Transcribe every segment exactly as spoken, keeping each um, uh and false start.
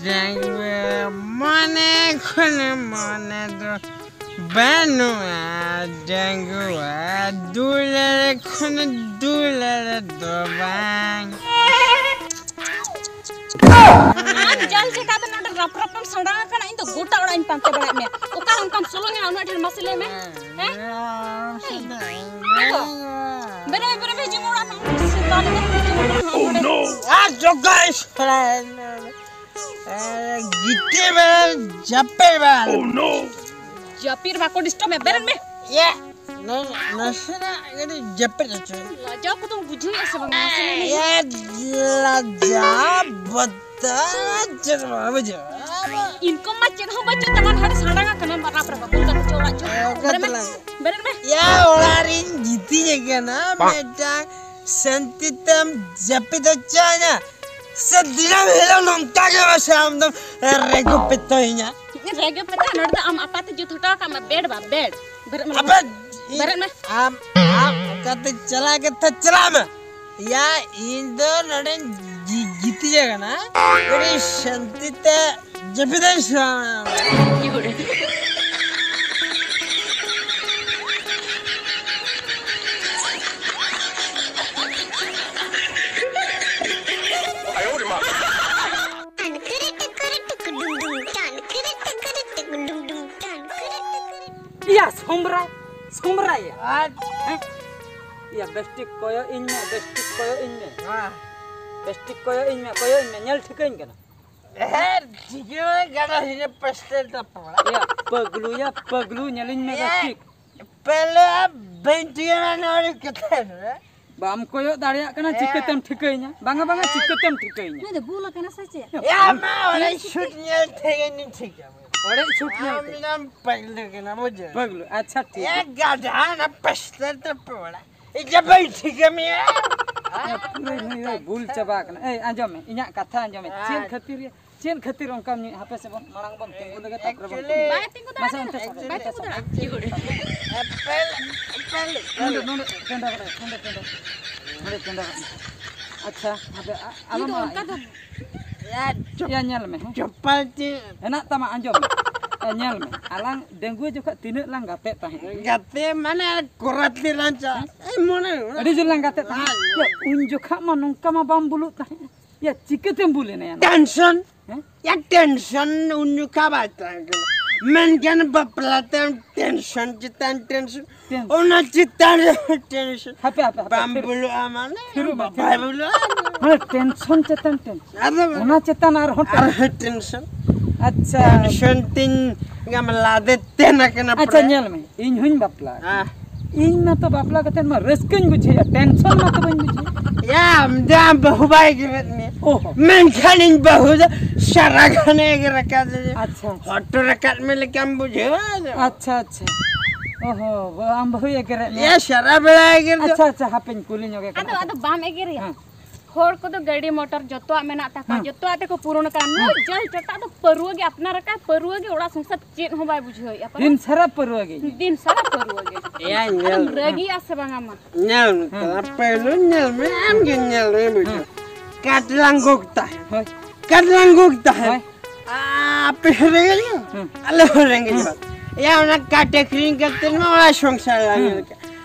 ᱰᱟᱺᱜᱩᱣᱟᱹ ᱢᱚᱱᱮ ᱠᱷᱚᱱ ᱢᱚᱱᱮ ᱫᱚ ᱵᱟᱹᱱᱩᱜᱼᱟ ᱰᱟᱺᱜᱩᱣᱟᱹ, ᱫᱩᱞᱟᱹᱲ ᱠᱷᱚᱱ ᱫᱩᱞᱟᱹᱲ ᱫᱚ ᱵᱟᱝ᱾ ᱟᱢ ᱡᱟᱞ ᱪᱮᱠᱟᱛᱮ ᱱᱚᱰᱮ ᱨᱟᱯ ᱨᱟᱯ ᱮᱢ ᱥᱟᱰᱟᱝ ᱟᱠᱟᱱᱟ? ᱤᱧ ᱫᱚ ᱜᱚᱴᱟ ᱚᱲᱟᱜ ᱤᱧ ᱯᱟᱱᱛᱮ ᱵᱟᱲᱟᱭᱮᱫ ᱢᱮᱭᱟ᱾ ᱚᱠᱟ ᱚᱱᱠᱟᱢ ᱥᱚᱞᱚᱝ ᱮᱱᱟ ᱩᱱᱟᱹᱜ ᱰᱷᱮᱨ? ᱢᱟᱥᱮ ᱞᱟᱹᱭ ᱢᱮ᱾ ᱦᱮᱸ? ᱮᱭ, ᱮ ᱜᱚ, ᱵᱮᱨᱮ, ᱵᱮᱨᱮ, ᱵᱮᱨᱮ, ᱦᱤᱡᱩᱜ ᱢᱮ ᱚᱲᱟᱜ ᱱᱚᱜᱼᱚᱭ ᱥᱮᱛᱟ ᱞᱮᱠᱟ ᱦᱤᱡᱩᱜ ᱢᱮ ᱱᱚᱰᱮ᱾ ᱟᱨ ᱡᱚᱜᱟ ᱤᱥ-, ᱮ, ᱜᱤᱛᱤᱡ ᱵᱮᱲᱟ ᱡᱟᱹᱯᱤᱫ ᱵᱮᱲᱟ᱾ ᱡᱟᱹᱯᱤᱫ ᱵᱟᱠᱚ disturb ᱢᱮ, ᱵᱮᱨᱮᱫ ᱢᱮ᱾ ᱭᱟ, ᱱᱟ-, ᱱᱟᱥᱮᱱᱟᱜ ᱠᱟᱹᱴᱤᱡ ᱡᱟᱹᱯᱤᱫ ᱦᱚᱪᱚ᱾ ᱞᱟᱡᱟᱣ ᱠᱚᱫᱚᱢ ᱵᱩᱡᱷᱟᱹᱣᱮᱫᱼᱟ ᱥᱮ ᱵᱟᱝ? ᱱᱟᱥᱮᱱᱟᱜ ᱮ, ᱞᱟᱡᱟᱣ ᱵᱚᱛᱚᱨ ᱪᱮᱫ ᱦᱚᱸ ᱵᱟᱝ ᱵᱩᱡᱷᱟᱹᱣᱟ᱾ ᱤᱱᱠᱟᱢ ᱢᱟ ᱪᱮᱫ ᱦᱚᱸ ᱵᱟᱹᱪᱩᱜ ᱛᱟᱢᱟ, ᱦᱟᱸᱰᱮ ᱥᱟᱸᱰᱟᱝ ᱟᱠᱟᱱᱟᱢ ᱨᱟᱯ ᱨᱟᱯ᱾ ᱵᱚᱞ ᱜᱟᱛᱮ ᱪᱚ ᱚᱲᱟᱜ ᱪᱚ᱾ ᱮ, ᱚᱠᱟ ᱵᱮᱨᱮᱫ ᱢᱮ, ᱛᱮᱞᱟᱝ? ᱵᱮᱨᱮᱫ ᱢᱮ᱾ ᱭᱟ, ᱚᱲᱟᱜ ᱨᱤᱧ ᱜᱤᱛᱤᱡ ᱟᱠᱟᱱᱟ, ᱢᱤᱫᱴᱟᱝ ᱥᱟᱱᱛᱤ ᱛᱮᱢ ᱡᱟᱹᱯᱤᱫ ᱦᱚᱪᱚᱧᱟ᱾ ᱥᱮ ᱫᱤᱱᱟᱹᱢ ᱦᱤᱞᱳᱜ ᱱᱚᱝᱠᱟ ᱜᱮ ᱢᱟᱥᱮ ᱟᱢ ᱫᱚᱢ ᱨᱮᱜᱚ ᱯᱮᱛᱚᱭᱤᱧᱟ? ᱨᱮᱜᱮ ᱯᱮᱛᱟ, ᱱᱚᱰᱮ ᱫᱚ ᱟᱢ ᱟᱯᱟᱛᱮ ᱡᱩᱛ ᱦᱚᱴᱚ ᱟᱠᱟᱫ ᱢᱮ, bed ᱵᱟ, bed᱾ ᱵᱮᱨᱮᱫ ᱢᱮ᱾ ᱟᱵᱮ, ᱤᱧ, ᱵᱮᱨᱮᱫ ᱢᱮ᱾ ᱟᱢ, ᱟᱢ ᱚᱠᱟᱛᱮ ᱪᱟᱞᱟᱜ ᱠᱟᱛᱷᱟ ᱪᱟᱞᱟᱜ ᱢᱮ᱾ ᱭᱟ, ᱤᱧ ᱫᱚ ᱱᱚᱰᱮᱧ ᱜᱤ-, ᱜᱤᱛᱤᱡ ᱟᱠᱟᱱᱟ᱾ ᱟᱹᱰᱤ ᱥᱟᱱᱛᱤ ᱛᱮ ᱡᱟᱹᱯᱤᱫᱟᱹᱧ ᱥᱮ ᱵᱟᱝ? ᱤᱭᱟ, ᱥᱚᱢᱵᱽᱨᱟ, ᱥᱚᱢᱵᱽᱨᱟ ᱭᱟ᱾ ᱟᱨ ᱦᱮᱸ? ᱤᱭᱟ, ᱵᱮᱥᱴᱷᱤᱠ ᱠᱚᱭᱚᱜ ᱤᱧ ᱢᱮ, ᱵᱮᱥᱴᱷᱤᱠ ᱠᱚᱭᱚᱜ ᱤᱧ ᱢᱮ᱾ ᱦᱮᱸ᱾ ᱵᱮᱥᱴᱷᱤᱠ ᱠᱚᱭᱚᱜ ᱤᱧ ᱢᱮ, ᱠᱚᱭᱚᱜ ᱤᱧ ᱢᱮ, ᱧᱮᱞ ᱴᱷᱤᱠᱟᱹᱧ ᱠᱟᱱᱟ᱾ ᱦᱮᱸ, ᱴᱷᱤᱠᱟᱹ ᱢᱮ, ᱜᱟᱰᱟ ᱦᱤᱱᱟᱹ ᱯᱟᱥᱴᱟ ᱛᱟᱯᱚᱲᱟ᱾ ᱤᱭᱟ, ᱯᱟᱹᱜᱽᱞᱩ ᱭᱟ, ᱯᱟᱹᱜᱽᱞᱩ, ᱧᱮᱞᱤᱧ ᱢᱮ ᱭᱟ, ᱵᱮᱥᱴᱷᱤᱠ᱾ ᱯᱟᱹᱜᱽᱞᱩ, ᱵᱟᱹᱧ ᱴᱷᱤᱠᱟᱹ ᱢᱮ, ᱱᱚᱣᱟ ᱠᱟᱛᱷᱟ ᱨᱮ᱾ ᱵᱟᱢ ᱠᱚᱭᱚᱜ ᱫᱟᱲᱮᱭᱟᱜ ᱠᱟᱱᱟ, ᱮ᱾ ᱪᱤᱠᱟᱹᱛᱮᱢ ᱴᱷᱤᱠᱟᱹᱭᱤᱧᱟ? ᱵᱟᱝᱟ, ᱵᱟᱝᱟ, ᱮ᱾ ᱪᱤᱠᱟᱹᱛᱮᱢ ᱴᱷᱤᱠᱟᱹᱭᱤᱧᱟ? ᱱᱩᱭ ᱫᱚ ᱵᱩᱞ ᱟᱠᱟᱱᱟ ᱥᱮ ᱪᱮᱫ? ᱮ, ᱟᱢ ᱚᱲᱮᱡ ᱥᱩᱴ ᱧᱮᱞ ᱛᱮᱜᱮ ᱱᱤᱧ ᱴᱷᱤᱠᱟ ᱢᱮᱭᱟ᱾ ᱚᱲᱮᱡ ᱥᱩᱴ ᱧᱮᱞ ᱟᱢ ᱛᱮ? ᱫᱚᱢ ᱯᱟᱹᱜᱽᱞᱩ ᱠᱟᱱᱟ, ᱵᱩᱡᱷᱟᱹᱣ? ᱯᱟᱹᱜᱽᱞᱩ, ᱟᱪᱪᱷᱟ, ᱴᱷᱤᱠ ᱮ ᱜᱮᱭᱟ᱾ ᱜᱟᱫᱷᱟ, ᱚᱱᱟ ᱯᱟᱥᱴᱟ ᱛᱮ ᱯᱚᱲᱟ᱾ ᱤᱧ ᱫᱚ ᱵᱟᱹᱧ ᱴᱷᱤᱠᱟᱹ ᱢᱮᱭᱟ᱾ ᱮ, ᱯᱩᱨᱟᱹ ᱱᱩᱭ ᱦᱚᱸ ᱵᱩᱞ ᱪᱟᱵᱟ ᱟᱠᱟᱱᱟ᱾ ᱮᱭ, ᱟᱸᱡᱚᱢ ᱢᱮ, ᱤᱧᱟᱹᱜ ᱠᱟᱛᱷᱟ ᱟᱸᱡᱚᱢ ᱢᱮ᱾ ᱪᱮᱫ ᱟᱪᱪᱷᱟ᱾ ᱠᱷᱟᱹᱛᱤᱨ ᱭᱟ? ᱪᱮᱫ ᱠᱷᱟᱹᱛᱤᱨ ᱚᱱᱠᱟᱢ ᱧᱩᱭ? ᱦᱟᱯᱮ ᱥᱮ ᱵᱚᱱ, ᱢᱟᱲᱟᱝ ᱵᱚᱱ ᱛᱤᱸᱜᱩ ᱞᱮᱜᱮ, ᱛᱟᱨᱯᱚᱨᱮ ᱵᱚᱱ actually, ᱠᱩᱞᱤᱭᱟ᱾ ᱵᱟᱭ ᱛᱤᱸᱜᱩ ᱢᱟᱥᱮ ᱫᱟᱲᱮᱭᱟᱜ ᱚᱱᱛᱮ ᱠᱟᱱᱟ᱾ ᱥᱚᱨ, ᱵᱟᱭ ᱚᱱᱛᱮ ᱛᱤᱸᱜᱩ ᱥᱚᱨ᱾ ᱫᱟᱲᱮᱭᱟᱜ ᱠᱟᱱᱟ᱾ ᱮᱯᱮᱞ, ᱮᱯᱮᱞ, ᱱᱚᱰᱮ, ᱮᱯᱮᱞ᱾ ᱱᱚᱰᱮ, ᱴᱮᱸᱰᱟ ᱠᱟᱛᱮ, ᱱᱚᱰᱮ, ᱴᱮᱸᱰᱟ᱾ ᱱᱚᱰᱮ ᱴᱮᱸᱰᱟ ᱠᱟᱛᱮ᱾ ᱟᱪᱪᱷᱟ, ᱦᱟᱯᱮ, ᱟ-, ᱤᱧ ᱟᱞᱚᱢ ᱫᱚ ᱨᱟᱜ᱾ ᱚᱱᱠᱟ ᱫᱚ ᱭᱟ, ᱧᱮᱞ ᱢᱮ, ᱦᱮᱸ᱾ ᱪᱚᱯᱯᱟᱞ ᱪᱮᱫ? ᱦᱮᱱᱟᱜ ᱛᱟᱢᱟ, ᱟᱸᱡᱚᱢ ᱢᱮ᱾ ᱮ, ᱧᱮᱞ ᱢᱮ, ᱟᱞᱟᱝ ᱰᱟᱺᱜᱩᱣᱟᱹ ᱡᱚᱠᱷᱚᱱ ᱛᱤᱱᱟᱹᱜ ᱞᱟᱝ ᱜᱟᱛᱮᱜ ᱛᱟᱦᱮᱸᱫ᱾ ᱜᱟᱛᱮ ᱢᱟᱱᱮ ᱠᱚᱨᱟᱛ ᱞᱮ ᱞᱟᱝ ᱪᱟᱞᱟᱜ᱾ ᱮ, ᱢᱚᱱᱮ ᱟᱹᱰᱤ ᱡᱳᱨ ᱞᱟᱝ ᱜᱟᱛᱮᱜ ᱛᱟᱦᱮᱸᱫ᱾ ᱦᱮᱸ᱾ ᱭᱟ, ᱩᱱ ᱡᱚᱠᱷᱚᱱ ᱢᱟ ᱱᱚᱝᱠᱟ ᱢᱟ ᱵᱟᱢ ᱵᱩᱞᱩᱜ ᱛᱟᱦᱮᱸᱫ᱾ ᱭᱟ, ᱪᱤᱠᱟᱹᱛᱮᱢ ᱵᱩᱞ ᱮᱱᱟ ᱭᱟ? ᱴᱮᱱᱥᱚᱱ᱾ ᱦᱮᱸ? ᱭᱟ, ᱴᱮᱱᱥᱚᱱ ᱩᱱ ᱡᱚᱠᱷᱟ ᱵᱟᱭ ᱛᱟᱦᱮᱸ ᱠᱟᱱᱟ᱾ ᱢᱮᱱᱠᱷᱟᱱ ᱵᱟᱯᱞᱟ ᱛᱟᱭᱚᱢ ᱴᱮᱱᱥᱚᱱ ᱪᱮᱛᱟᱱ ᱴᱮᱱᱥᱚᱱ᱾ ᱴᱮᱱ- ᱚᱱᱟ ᱪᱮᱛᱟᱱ ᱨᱮ ᱴᱮᱱᱥᱚᱱ᱾ ᱦᱟᱯᱮ, ᱦᱟᱯᱮ, ᱦᱟᱯᱮ, ᱵᱟᱢ ᱛᱷᱤᱨ- ᱵᱩᱞᱩᱜᱼᱟ ᱢᱟᱱᱮ ᱛᱷᱤᱨᱚᱜ ᱢᱮ, ᱵᱟᱭ ᱛᱷᱤᱨᱚᱜ ᱢᱮ᱾ ᱵᱩᱞᱩᱜᱼᱟ᱾ ᱢᱟᱱᱮ ᱴᱮᱱᱥᱚᱱ ᱪᱮᱛᱟᱱ ᱴᱮᱱᱥᱚᱱ᱾ ᱟᱫᱚ ᱚᱱᱟ ᱪᱮᱛᱟᱱ ᱟᱨᱦᱚᱸ ᱴᱮᱱᱥᱚᱱ᱾ ᱟᱨᱦᱚᱸ ᱴᱮᱱᱥᱚᱱ᱾ ᱟᱪᱪᱷᱟ᱾ ᱴᱮᱱᱥᱚᱱ ᱛᱤᱧ ᱜᱟᱢᱞᱟ ᱫᱮ ᱛᱮᱱᱟ ᱠᱟᱱᱟ ᱟᱪᱪᱷᱟ, ᱯᱩᱨᱟᱹ᱾ ᱧᱮᱞ ᱢᱮ, ᱤᱧ ᱦᱚᱸᱧ ᱵᱟᱯᱞᱟ ᱟᱠᱟᱱᱟ᱾ ᱦᱮᱸ᱾ ᱤᱧ ᱢᱟᱛᱚ ᱵᱟᱯᱞᱟ ᱠᱟᱛᱮᱫ ᱢᱟ ᱨᱟᱹᱥᱠᱟᱹᱧ ᱵᱩᱡᱷᱟᱹᱣᱟ, ᱴᱮᱱᱥᱚᱱ ᱢᱟᱛᱚ ᱵᱟᱹᱧ ᱵᱩᱡᱷᱟᱹᱣᱟ᱾ ᱭᱟ, ᱟᱢ ᱫᱚ ᱟᱢ ᱵᱟᱹᱦᱩ ᱵᱟᱭ ᱮᱜᱮᱨᱮᱫ ᱢᱮᱭᱟ᱾ ᱚᱦᱚ᱾ ᱢᱮᱱᱠᱷᱟᱱ ᱤᱧ ᱵᱟᱹᱦᱩ ᱫᱚ ᱥᱟᱨᱟ ᱜᱷᱟᱱᱮ ᱮᱜᱮᱨ ᱟᱠᱟᱫᱤᱧᱟ᱾ ᱟᱪᱪᱷᱟ, ᱟᱪᱪᱷᱟ᱾ ᱦᱚᱴᱚᱨ ᱟᱠᱟᱫ ᱢᱮ ᱞᱮᱠᱟᱢ ᱵᱩᱡᱷᱟᱹᱣᱟ᱾ ᱟᱪᱪᱷᱟ, ᱟᱪᱪᱷᱟ᱾ ᱚᱦᱚ, ᱵᱟ-, ᱟᱢ ᱵᱟᱹᱦᱩᱭ ᱮᱜᱮᱨᱮᱫ ᱢᱮᱭᱟ? ᱭᱟ, ᱥᱟᱨᱟ ᱵᱮᱲᱟ ᱮᱜᱮᱨ ᱫᱚ᱾ ᱟᱪᱪᱷᱟ, ᱟᱪᱪᱷᱟ, ᱦᱟᱯᱮᱧ ᱠᱩᱞᱤ ᱧᱚᱜᱮ ᱠᱟᱱᱟ᱾ ᱟᱫᱚ, ᱟᱫᱚ ᱵᱟᱢ ᱮᱜᱮᱨᱮᱭᱟ? ᱦᱮᱸ᱾ ᱦᱚᱲ ᱠᱚᱫᱚ ᱜᱟᱹᱰᱤ ᱢᱚᱴᱚᱨ ᱡᱚᱛᱚᱣᱟᱜ ᱢᱮᱱᱟᱜ ᱛᱟᱠᱚᱣᱟ, ᱦᱮᱸ᱾ ᱡᱚᱛᱚᱣᱟᱜ ᱛᱮᱠᱚ ᱯᱩᱨᱩᱱ ᱟᱠᱟᱱᱟ᱾ ᱱᱩᱭ ᱦᱮᱸ᱾ ᱡᱟᱹᱭ ᱪᱚᱴᱟ ᱫᱚ ᱯᱟᱹᱨᱩᱣᱟᱹ ᱜᱮ ᱟᱯᱱᱟᱨ ᱟᱠᱟᱫ, ᱯᱟᱹᱨᱩᱣᱟᱹ ᱜᱮ ᱚᱲᱟᱜ ᱥᱚᱝᱥᱟᱨ ᱪᱮᱫ ᱦᱚᱸ ᱵᱟᱭ ᱵᱩᱡᱷᱟᱹᱣᱮᱫᱼᱟ ᱯᱟᱞᱮ᱾ ᱫᱤᱱ ᱥᱟᱨᱟ ᱯᱟᱹᱨᱩᱣᱟᱹ ᱜᱮ᱾ ᱫᱤᱱ ᱥᱟᱨᱟ ᱯᱟᱹᱨᱩᱣᱟᱹ ᱜᱮ᱾ ᱮᱭᱟ, ᱧᱮᱞ ᱟᱫᱚᱢ ᱢᱮ᱾ ᱨᱟᱹᱜᱤᱜᱼᱟ ᱥᱮ ᱵᱟᱝᱟ ᱢᱟ? ᱧᱮᱞ ᱢᱮ, ᱦᱮᱸ᱾ ᱛᱟᱞᱟ ᱯᱟᱹᱭᱞᱟᱹ ᱧᱮᱞ ᱢᱮ, ᱟᱢ ᱜᱮ ᱧᱮᱞ ᱢᱮ, ᱵᱩᱡᱷᱟᱹᱣ᱾ ᱦᱮᱸ᱾ ᱠᱟᱴ ᱞᱟᱝ ᱜᱚᱜ ᱛᱟᱦᱮᱸ᱾ ᱦᱳᱭ᱾ ᱠᱟᱴ ᱞᱟᱝ ᱜᱚᱜ ᱛᱟᱦᱮᱸ᱾ ᱦᱳᱭ᱾ ᱟᱯᱮ ᱦᱚᱸ ᱨᱮᱸᱜᱮᱡ ᱦᱚᱲ, ᱦᱮᱸ᱾ ᱟᱞᱮ ᱦᱚᱸ ᱨᱮᱸᱜᱮᱡ ᱦᱮᱸ᱾ ᱦᱚᱲ᱾ ᱮᱭᱟ, ᱚᱱᱟ ᱠᱟᱴ ᱟᱹᱠᱷᱨᱤᱧ ᱠᱟᱛᱮ ᱢᱟ ᱚᱲᱟᱜ ᱥᱚᱝᱥᱟᱨ ᱞᱟᱝ ᱦᱮᱸ᱾ ᱧᱮᱞ ᱠᱮᱫ᱾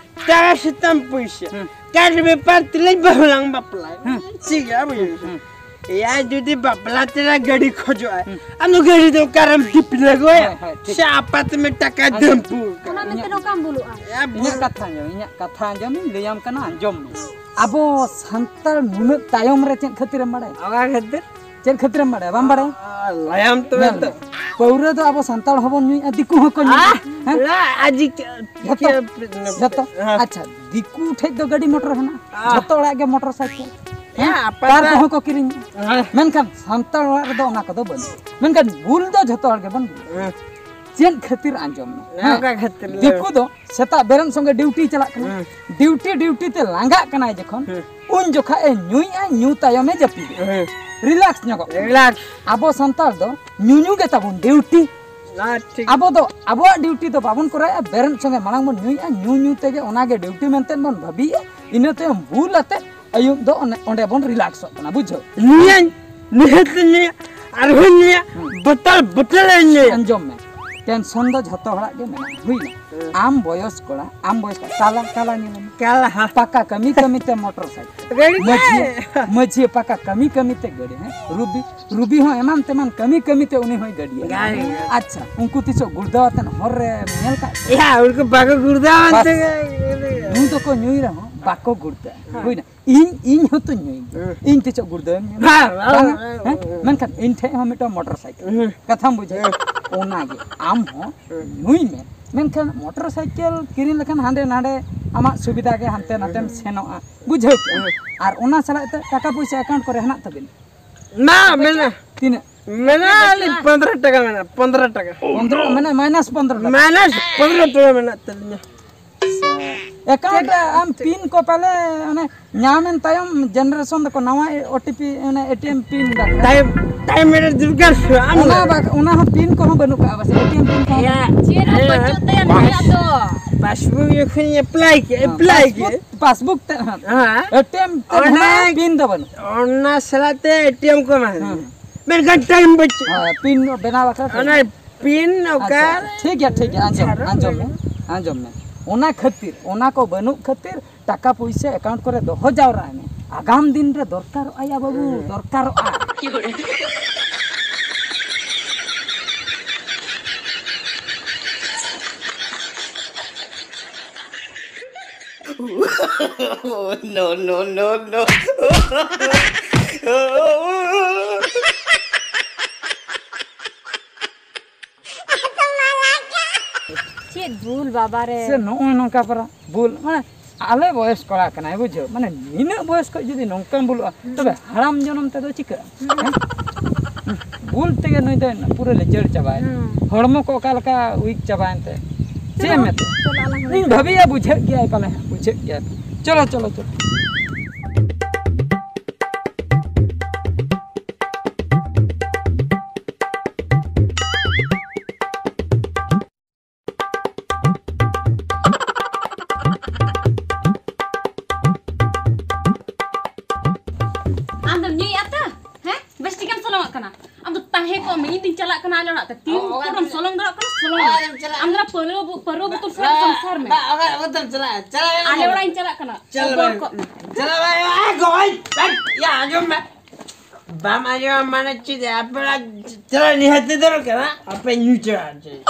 ᱴᱟᱠᱟ ᱥᱮᱛᱟᱢ ᱯᱩᱭᱥᱟᱹ᱾ ᱦᱮᱸ᱾ ᱠᱟᱴ ᱵᱮᱯᱟᱨ ᱛᱮᱞᱮ ᱵᱟᱹᱦᱩ ᱞᱟᱝ ᱵᱟᱯᱞᱟ᱾ ᱦᱮᱸ᱾ ᱴᱷᱤᱠ ᱜᱮᱭᱟ, ᱵᱩᱡᱷᱟᱹᱣ᱾ ᱦᱮᱸ᱾ ᱮᱭᱟ, ᱡᱩᱫᱤ ᱵᱟᱯᱞᱟ ᱛᱮᱞᱮ ᱜᱟᱹᱰᱤ ᱠᱷᱚᱡᱚᱜᱼᱟ, ᱦᱮᱸ᱾ ᱟᱢ ᱫᱚ ᱜᱟᱹᱰᱤ ᱫᱚ ᱚᱠᱟᱨᱮᱢ ᱴᱤᱯᱞᱟᱹ ᱜᱚᱭᱟ? ᱦᱳᱭ, ᱦᱳᱭ, ᱴᱷᱤᱠ᱾ ᱥᱮ ᱟᱯᱟᱛ ᱢᱮ ᱴᱟᱠᱟ ᱟᱪᱪᱷᱟ᱾ ᱫᱟᱹᱢᱯᱩ ᱚᱱᱟ ᱠᱟᱱᱟ? ᱢᱮᱱᱛᱮ ᱱᱚᱝᱠᱟᱢ ᱵᱩᱞᱩᱜᱼᱟ? ᱮᱭᱟ, ᱤᱧᱟᱹᱜ ᱵᱩᱞ- ᱠᱟᱛᱷᱟ ᱟᱸᱡᱚᱢ, ᱤᱧᱟᱹᱜ ᱠᱟᱛᱷᱟ ᱟᱸᱡᱚᱢ, ᱤᱧ ᱞᱟᱹᱭᱟᱢ ᱠᱟᱱᱟ, ᱟᱸᱡᱚᱢ ᱢᱮ᱾ ᱟᱵᱚ ᱥᱟᱱᱛᱟᱲ ᱱᱩᱱᱟᱹᱜ ᱛᱟᱭᱚᱢ ᱨᱮ ᱪᱮᱫ ᱠᱷᱟᱹᱛᱤᱨᱮᱢ ᱵᱟᱲᱟᱭᱟ? ᱚᱠᱟ ᱠᱷᱟᱹᱛᱤᱨ? ᱪᱮᱫ ᱠᱷᱟᱹᱛᱤᱨᱮᱢ ᱵᱟᱲᱟᱭᱟ? ᱵᱟᱢ ᱵᱟᱲᱟᱭᱟ? ᱟᱨ ᱞᱟᱭᱟᱢ ᱛᱚᱵᱮ ᱧᱮᱞ ᱛᱚ᱾ ᱢᱮ, ᱯᱟᱹᱣᱨᱟᱹ ᱫᱚ ᱟᱵᱚ ᱥᱟᱱᱛᱟᱲ ᱦᱚᱸᱵᱚᱱ ᱧᱩᱭᱮᱫᱼᱟ, ᱫᱤᱠᱩ ᱦᱚᱸᱠᱚ ᱧᱩᱭᱮᱫᱼᱟ᱾ ᱟᱨ ᱦᱮᱸ? ᱞᱟ-, ᱟᱡᱤ ᱠᱮ-, ᱡᱷᱚᱛᱚ, ᱠᱮ-, ᱡᱷᱚᱛᱚ᱾ ᱦᱮᱸ᱾ ᱟᱪᱪᱷᱟ, ᱫᱤᱠᱩ ᱴᱷᱮᱡ ᱫᱚ ᱜᱟᱹᱰᱤ ᱢᱚᱴᱚᱨ ᱦᱮᱱᱟᱜᱼᱟ, ᱟᱨ ᱡᱷᱚᱛᱚ ᱚᱲᱟᱜ ᱜᱮ ᱢᱚᱴᱚᱨ ᱥᱟᱭᱠᱮᱞ᱾ ᱦᱮᱸ, ᱦᱮᱸ, ᱟᱯᱟᱛ ᱠᱟᱨ ᱫᱚ ᱠᱚᱦᱚᱸ ᱠᱚ ᱠᱤᱨᱤᱧᱟ᱾ ᱦᱮᱸ᱾ ᱢᱮᱱᱠᱷᱟᱱ ᱥᱟᱱᱛᱟᱲ ᱚᱲᱟᱜ ᱨᱮᱫᱚ ᱚᱱᱟ ᱠᱚᱫᱚ ᱵᱟᱹᱱᱩᱜᱼᱟ᱾ ᱢᱮᱱᱠᱷᱟᱱ ᱵᱷᱩᱞ ᱫᱚ ᱡᱷᱚᱛᱚ ᱦᱚᱲ ᱜᱮᱵᱚᱱ ᱵᱷᱩᱞᱟ᱾ ᱦᱮᱸ᱾ ᱪᱮᱫ ᱠᱷᱟᱹᱛᱤᱨ ᱟᱸᱡᱚᱢ ᱢᱮ? ᱦᱮᱸ, ᱦᱮᱸ? ᱚᱠᱟ ᱠᱷᱟᱹᱛᱤᱨ ᱞᱟᱹᱭ ᱫᱤᱠᱩ ᱢᱮ? ᱫᱚ ᱥᱮᱛᱟᱜ ᱵᱮᱨᱮᱫ ᱥᱚᱸᱜᱮ ᱰᱤᱭᱩᱴᱤ ᱪᱟᱞᱟᱜ ᱠᱟᱱᱟ᱾ ᱦᱮᱸ᱾ ᱰᱤᱭᱩᱴᱤ, ᱰᱤᱭᱩᱴᱤ ᱛᱮ ᱞᱟᱸᱜᱟᱜ ᱠᱟᱱᱟᱭ ᱡᱚᱠᱷᱚᱱ, ᱦᱮᱸ᱾ ᱩᱱ ᱡᱚᱠᱷᱟᱡ ᱮ ᱧᱩᱭᱮᱜᱼᱟ, ᱧᱩ ᱛᱟᱭᱚᱢᱮ ᱡᱟᱹᱯᱤᱫᱮᱜᱼᱟ᱾ ᱦᱮᱸ᱾ ᱨᱤᱞᱟᱠᱥ ᱧᱚᱜᱚᱜ ᱠᱟᱱᱟ᱾ ᱨᱤᱞᱟᱠᱥ᱾ ᱟᱵᱚ ᱥᱟᱱᱛᱟᱲ ᱫᱚ ᱧᱩ ᱧᱩ ᱜᱮ ᱛᱟᱵᱚᱱ ᱰᱤᱭᱩᱴᱤ᱾ ᱦᱮᱸ, ᱴᱷᱤᱠ᱾ ᱟᱵᱚ ᱫᱚ ᱟᱵᱚᱣᱟᱜ ᱰᱤᱭᱩᱴᱤ ᱫᱚ ᱵᱟᱵᱚᱱ ᱠᱚᱨᱟᱣᱮᱜᱼᱟ, ᱵᱮᱨᱮᱫ ᱥᱚᱸᱜᱮ ᱢᱟᱲᱟᱝ ᱵᱚᱱ ᱧᱩᱭᱮᱜᱼᱟ, ᱧᱩ ᱧᱩ ᱛᱮᱜᱮ ᱚᱱᱟᱜᱮ ᱰᱤᱭᱩᱴᱤ ᱢᱮᱱᱛᱮ ᱵᱚᱱ ᱵᱷᱟᱹᱵᱤᱭᱮᱜᱼᱟ, ᱤᱱᱟᱹ ᱛᱟᱭᱚᱢ ᱵᱩᱞ ᱟᱛᱮ ᱟᱹᱭᱩᱵ ᱫᱚ ᱚᱱᱮ, ᱚᱸᱰᱮ ᱵᱚᱱ ᱨᱤᱞᱟᱠᱥᱚᱜ ᱠᱟᱱᱟ, ᱵᱩᱡᱷᱟᱹᱣ? ᱧᱩᱭᱟᱹᱧ᱾ ᱱᱤᱦᱟᱹᱛ ᱤᱧ ᱧᱩᱭᱟ, ᱟᱨᱦᱚᱸᱧ ᱧᱩᱭᱟ, ᱦᱩᱸ᱾ ᱵᱚᱛᱚᱞ ᱵᱚᱛᱚᱞ ᱤᱧ ᱧᱩᱭᱟ᱾ ᱟᱸᱡᱚᱢ ᱢᱮ, ᱴᱮᱱᱥᱚᱱ ᱫᱚ ᱡᱷᱚᱛᱚ ᱦᱚᱲᱟᱜ ᱜᱮ ᱢᱮᱱᱟᱜᱼᱟ, ᱦᱩᱭᱱᱟ? ᱦᱩᱸ᱾ ᱟᱢ ᱵᱚᱭᱚᱥ ᱠᱚᱲᱟ, ᱟᱢ ᱵᱚᱭᱚᱥ ᱠᱚᱲᱟ, ᱠᱟᱞᱟ, ᱠᱟᱞᱟ ᱧᱮᱞ ᱢᱮ᱾ ᱠᱟᱞᱟ᱾ ᱯᱟᱠᱟ ᱠᱟᱹᱢᱤ ᱠᱟᱹᱢᱤ ᱛᱮ ᱢᱚᱴᱚᱨ ᱥᱟᱭᱠᱮᱞ᱾ ᱜᱟᱹᱰᱤ ᱢᱟᱹᱡᱷᱤ, ᱛᱮ᱾ ᱢᱟᱹᱡᱷᱤ ᱯᱟᱠᱟ ᱠᱟᱹᱢᱤ ᱠᱟᱹᱢᱤ ᱛᱮ ᱜᱟᱹᱰᱤ, ᱦᱮᱸ? ᱨᱩᱵᱤ, ᱨᱩᱵᱤ ᱦᱚᱸ ᱮᱢᱟᱱ ᱛᱮᱢᱟᱱ ᱠᱟᱹᱢᱤ ᱠᱟᱹᱢᱤ ᱛᱮ ᱩᱱᱤ ᱦᱚᱸᱭ ᱜᱟᱹᱰᱤᱭᱟ᱾ ᱜᱟᱹᱰᱤ᱾ ᱟᱪᱪᱷᱟ, ᱩᱱᱠᱩ ᱛᱤᱥᱚᱜ ᱜᱩᱲᱫᱟᱹᱣ ᱟᱛᱮᱱ ᱦᱚᱨ ᱨᱮ ᱧᱮᱞ ᱠᱟᱜ ᱠᱚᱣᱟ? ᱭᱟ, ᱩᱱᱠᱩ ᱵᱟᱠᱚ ᱜᱩᱲᱫᱟᱹᱣ ᱵᱟᱥ᱾ ᱟᱱᱛᱮ ᱜᱮ᱾ ᱧᱩ ᱫᱚᱠᱚ ᱧᱩᱭ ᱨᱮᱦᱚᱸ ᱵᱟᱠᱚ ᱜᱩᱲᱫᱟᱹᱜᱼᱟ᱾ ᱦᱮᱸ᱾ ᱦᱩᱭᱱᱟ? ᱤᱧ, ᱤᱧ ᱦᱚᱸᱛᱚ ᱧᱩᱭ ᱜᱮ᱾ ᱦᱮᱸ᱾ ᱤᱧ ᱛᱤᱥᱚᱜ ᱜᱩᱲᱫᱟᱹᱣᱮᱢ ᱧᱮᱞ ᱵᱟᱝ, ᱵᱟᱝ, ᱵᱟᱝᱟ? ᱵᱟᱝ, ᱦᱮᱸ? ᱵᱟᱝ᱾ ᱢᱮᱱᱠᱷᱟᱱ ᱤᱧ ᱴᱷᱮᱡ ᱦᱚᱸ ᱢᱤᱫᱴᱟᱝ ᱢᱚᱴᱚᱨ ᱥᱟᱭᱠᱮᱞ᱾ ᱦᱮᱸ᱾ ᱠᱟᱛᱷᱟᱢ ᱵᱩᱡᱷᱟᱹᱣ? ᱦᱮᱸ᱾ ᱚᱱᱟᱜᱮ, ᱟᱢ ᱦᱚᱸ ᱦᱮᱸ᱾ ᱧᱩᱭ ᱢᱮ᱾ ᱢᱮᱱᱠᱷᱟᱱ ᱢᱚᱴᱚᱨ ᱥᱟᱭᱠᱮᱞ ᱠᱤᱨᱤᱧ ᱞᱮᱠᱷᱟᱱ ᱦᱟᱸᱰᱮ ᱱᱟᱰᱮ ᱟᱢᱟᱜ ᱥᱩᱵᱤᱫᱷᱟ ᱜᱮ, ᱦᱟᱱᱛᱮ ᱱᱟᱛᱮᱢ ᱦᱮᱸ᱾ ᱥᱮᱱᱚᱜᱼᱟ, ᱵᱩᱡᱷᱟᱹᱣ ᱠᱮᱜᱼᱟ? ᱦᱮᱸ᱾ ᱟᱨ ᱚᱱᱟ ᱥᱟᱞᱟᱜ ᱛᱮ ᱴᱟᱠᱟ ᱯᱚᱭᱥᱟ ᱮᱠᱟᱣᱩᱱᱴ ᱠᱚᱨᱮ ᱦᱮᱱᱟᱜ ᱛᱟᱵᱤᱱᱟ? ᱢᱮᱱᱟᱜᱼᱟ, ᱢᱮᱱᱟᱜᱼᱟ᱾ ᱛᱤᱱᱟᱹᱜ? ᱢᱮᱱᱟᱜᱼᱟ, ᱟᱹᱞᱤᱧ ᱯᱚᱱᱫᱽᱨᱚ ᱴᱟᱠᱟ ᱢᱮᱱᱟᱜᱼᱟ, ᱯᱚᱱᱫᱽᱨᱚ ᱴᱟᱠᱟ᱾ ᱯᱚᱱᱫᱽᱨᱚ, ᱢᱟᱱᱮ ᱢᱟᱭᱱᱟᱥ ᱯᱚᱱᱫᱽᱨᱚ ᱴᱟᱠᱟ᱾ ᱢᱟᱭᱱᱟᱥ ᱯᱚᱱᱫᱽᱨᱚ ᱴᱟᱠᱟ ᱢᱮᱱᱟᱜ ᱛᱟᱹᱞᱤᱧᱟ᱾ ᱮᱠᱟᱣᱩᱱᱴ ᱨᱮ ᱟᱢ ᱯᱤᱱ ᱠᱚ ᱯᱟᱞᱮ ᱚᱱᱮ ᱧᱟᱢᱮᱱ ᱛᱟᱭᱚᱢ ᱡᱮᱱᱟᱨᱮᱥᱚᱱ ᱫᱚᱠᱚ ᱱᱟᱣᱟ ᱳ ᱴᱤ ᱯᱤ, ᱚᱱᱮ A T M pin the. Time, time manage ᱫᱚᱨᱠᱟᱨ ᱥᱮ ᱟᱢ ᱚᱱᱟ ᱫᱚ᱾ ᱵᱟ-, ᱚᱱᱟ ᱦᱚᱸ ᱯᱤᱱ ᱠᱚᱦᱚᱸ ᱵᱟᱹᱱᱩᱜ ᱠᱟᱜᱼᱟ ᱯᱟᱥᱮ, ᱮ ᱴᱤ ᱮᱢ ᱯᱤᱱ ᱠᱚᱦᱚᱸ᱾ ᱭᱟ, ᱪᱮᱫ ᱦᱚᱸ ᱮ, ᱵᱟᱹᱪᱩᱜ ᱛᱟᱭᱟ ᱱᱩᱭᱟᱜ ᱫᱚ᱾ ᱯᱟᱥᱵᱩᱠ ᱡᱚᱠᱷᱚᱱ ᱮᱯᱞᱟᱭ ᱠᱮᱫ, ᱦᱮᱸ, ᱮᱯᱞᱟᱭ ᱯᱟᱥᱵᱩᱠ, ᱠᱮᱫ᱾ ᱯᱟᱥᱵᱩᱠ ᱛᱮ, ᱦᱮᱸ᱾ ᱦᱮᱸ᱾ ᱮ ᱴᱤ ᱮᱢ ᱛᱮ ᱚᱱᱟ ᱦᱚᱸ ᱯᱤᱱ ᱫᱚ ᱵᱟᱹᱱᱩᱜ᱾ ᱚᱱᱟ ᱥᱟᱞᱟᱜ ᱛᱮ ᱮ ᱴᱤ ᱮᱢ ᱠᱚ ᱮᱢᱟ ᱦᱮᱸ᱾ ᱫᱤᱧᱟ᱾ ᱢᱮᱱᱠᱷᱟᱱ ᱴᱟᱭᱤᱢ ᱵᱟᱹᱪᱩᱜ᱾ ᱦᱮᱸ, ᱯᱤᱱ ᱵᱮᱱᱟᱣ ᱟᱠᱟᱫ ᱛᱟᱦᱮᱸ᱾ ᱚᱱᱟ ᱯᱤᱱ ᱟᱪᱪᱷᱟ, ᱚᱠᱟ ᱟᱪᱪᱷᱟ, ᱴᱷᱤᱠ ᱜᱮᱭᱟ, ᱴᱷᱤᱠ ᱜᱮᱭᱟ, ᱟᱸᱡᱚᱢ ᱢᱮ, ᱟᱪᱪᱷᱟ, ᱟᱸᱡᱚᱢ ᱢᱮ, ᱟᱸᱡᱚᱢ ᱢᱮ᱾ ᱚᱱᱟ ᱠᱷᱟᱹᱛᱤᱨ, ᱚᱱᱟ ᱠᱚ ᱵᱟᱹᱱᱩᱜ ᱠᱷᱟᱹᱛᱤᱨ ᱴᱟᱠᱟ ᱯᱩᱭᱥᱟᱹ ᱮᱠᱟᱣᱩᱱᱴ ᱠᱚᱨᱮ ᱫᱚᱦᱚ ᱡᱟᱣᱨᱟᱭ ᱢᱮ᱾ ᱟᱜᱟᱢ ᱫᱤᱱ ᱨᱮ ᱫᱚᱨᱠᱟᱨᱚᱜᱼᱟ ᱭᱟ ᱵᱟᱹᱵᱩ, ᱦᱮᱸ᱾ ᱫᱚᱨᱠᱟᱨᱚᱜᱼᱟ᱾ No, no, no, no. ᱪᱮᱫ ᱵᱩᱞ ᱵᱟᱵᱟ ᱨᱮ᱾ ᱥᱮ ᱱᱚᱜᱼᱚᱭ ᱱᱚᱝᱠᱟ ᱯᱟᱨᱟ ᱵᱩᱞ, ᱢᱟᱱᱮ ᱟᱞᱮ ᱵᱚᱭᱮᱥ ᱠᱚᱲᱟ ᱠᱟᱱᱟᱭ, ᱵᱩᱡᱷᱟᱹᱣ, ᱢᱟᱱᱮ ᱱᱤᱱᱟᱹᱜ ᱵᱚᱭᱮᱥ ᱠᱷᱚᱱ ᱡᱩᱫᱤ ᱱᱚᱝᱠᱟᱢ ᱵᱩᱞᱩᱜᱼᱟ, ᱦᱩᱸ᱾ ᱛᱚᱵᱮ ᱦᱟᱲᱟᱢ ᱡᱚᱱᱚᱢ ᱛᱮᱫᱚ ᱪᱤᱠᱟᱹᱜᱼᱟ? ᱦᱩᱸ᱾ ᱦᱮᱸ? ᱵᱩᱞ ᱛᱮᱜᱮ ᱱᱩᱭ ᱫᱚ ᱯᱩᱨᱟᱹ ᱞᱤᱪᱟᱹᱲ ᱪᱟᱵᱟᱭᱮᱱᱟ᱾ ᱦᱩᱸ᱾ ᱦᱚᱲᱢᱚ ᱠᱚ ᱚᱠᱟ ᱞᱮᱠᱟ ᱩᱭᱤᱠ ᱪᱟᱵᱟᱭᱮᱱ ᱛᱮ᱾ ᱪᱮᱫ ᱪᱚᱞᱚ, ᱮᱢ ᱢᱮᱛᱟᱭᱟ? ᱪᱚᱞᱚ, ᱟᱞᱟᱝ ᱦᱚᱸ ᱤᱧ ᱱᱤᱛᱚᱜ᱾ ᱵᱷᱟᱹᱵᱤᱭᱟ, ᱵᱩᱡᱷᱟᱹᱜ ᱜᱮᱭᱟᱭ ᱯᱟᱞᱮ ᱦᱟᱸᱜ, ᱵᱩᱡᱷᱟᱹᱜ ᱜᱮᱭᱟᱭ᱾ ᱪᱚᱞᱚ, ᱪᱚᱞᱚ, ᱪᱚᱞᱚ᱾ ᱟᱢ ᱫᱚᱢ ᱧᱩᱭᱮᱫᱼᱟ ᱛᱚ? ᱦᱮᱸ? ᱦᱮᱸ ᱠᱚ ᱢᱮ, ᱤᱧ ᱫᱩᱧ ᱪᱟᱞᱟᱜ ᱠᱟᱱᱟ ᱟᱞᱮ ᱚᱲᱟᱜ ᱛᱮ᱾ ᱛᱤᱱ ᱚ, ᱚ, ᱵᱷᱳᱨᱮᱢ ᱥᱚᱞᱚᱝ ᱫᱟᱲᱮᱭᱟᱜ ᱠᱟᱱᱟ, ᱥᱚᱞᱚᱝ ᱢᱮ᱾ ᱚᱠᱟᱨᱮᱢ ᱪᱟᱞᱟᱜᱼᱟ? ᱟᱢ ᱫᱚ ᱯᱟᱹᱨᱣᱟᱹ ᱵᱚ-, ᱯᱟᱹᱨᱣᱟᱹ ᱵᱳᱛᱚᱞ ᱥᱟᱞᱟᱜ ᱥᱚᱝᱥᱟᱨ ᱢᱮ᱾ ᱵᱟ, ᱚᱠᱟ, ᱚᱠᱟᱛᱮᱢ ᱪᱟᱞᱟᱜᱼᱟ? ᱪᱟᱞᱟᱜ ᱟᱞᱮ ᱚᱲᱟᱜ ᱤᱧ ᱪᱟᱞᱟᱜ ᱠᱟᱱᱟ᱾ ᱪᱟᱞᱟᱜ ᱟᱞᱮ ᱚᱲᱟᱜ ᱤᱧ ᱪᱟᱞᱟᱜ ᱠᱟᱱᱟ᱾ ᱪᱟᱞᱟᱜ ᱟᱞᱮ ᱚᱲᱟᱜ, ᱮ, ᱜᱚᱡ, ᱮ, ᱭᱟ, ᱟᱸᱡᱚᱢ ᱢᱮ᱾ ᱵᱟᱢ ᱟᱸᱡᱚᱢᱟ ᱢᱟᱱᱮ ᱪᱮᱫ? ᱟᱯᱮ ᱚᱲᱟᱜ ᱪᱟᱞᱟᱜ ᱱᱤᱦᱟᱹᱛ ᱫᱚᱨᱠᱟᱨᱟ᱾ ᱟᱯᱮ ᱧᱩ ᱪᱟᱞᱟᱜ ᱪᱮᱫ?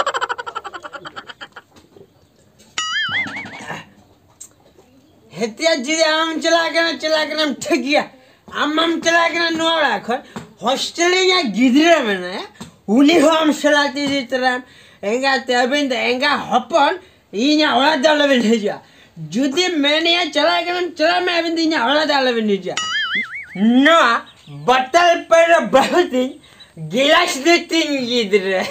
ᱦᱮᱛᱤᱭᱟ ᱡᱩᱫᱤ ᱟᱢᱮᱢ ᱪᱟᱞᱟᱜ ᱠᱟᱱᱟ, ᱪᱟᱞᱟᱜ ᱠᱟᱱᱟᱢ, ᱴᱷᱤᱠ ᱜᱮᱭᱟ᱾ ᱟᱢ ᱢᱟᱢ ᱪᱟᱞᱟᱜ ᱠᱟᱱᱟ ᱱᱚᱣᱟ ᱚᱲᱟᱜ ᱠᱷᱚᱱ᱾ ᱦᱳᱥᱴᱮᱞ ᱨᱮ ᱤᱧᱟᱹᱜ ᱜᱤᱫᱽᱨᱟᱹ ᱢᱮᱱᱟᱭᱟ, ᱩᱱᱤ ᱦᱚᱸ ᱟᱢ ᱥᱟᱞᱟᱜ ᱛᱮ ᱤᱫᱤ ᱛᱚᱨᱟᱭᱟᱢ᱾ ᱮᱸᱜᱟᱛᱮ, ᱟᱹᱵᱤᱱ ᱫᱚ ᱮᱸᱜᱟ ᱦᱚᱯᱚᱱ, ᱤᱧᱟᱹᱜ ᱚᱲᱟᱜ ᱫᱚ ᱟᱞᱚᱵᱤᱱ ᱦᱤᱡᱩᱜᱼᱟ᱾ ᱡᱩᱫᱤ ᱢᱮᱱᱮᱭᱟ ᱪᱟᱞᱟᱜ ᱠᱟᱱᱟᱢ, ᱪᱟᱞᱟᱜ ᱢᱮ, ᱟᱹᱵᱤᱱ ᱫᱚ ᱤᱧᱟᱹᱜ ᱚᱲᱟᱜ ᱫᱚ ᱟᱞᱚᱵᱤᱱ ᱦᱤᱡᱩᱜᱼᱟ᱾ ᱱᱚᱣᱟ ᱵᱚᱛᱚᱞ ᱯᱟᱹᱣᱨᱟᱹ ᱵᱟᱹᱦᱩ ᱛᱤᱧ, ᱜᱤᱞᱟᱥ ᱫᱚ ᱛᱤᱧ ᱜᱤᱫᱽᱨᱟᱹ᱾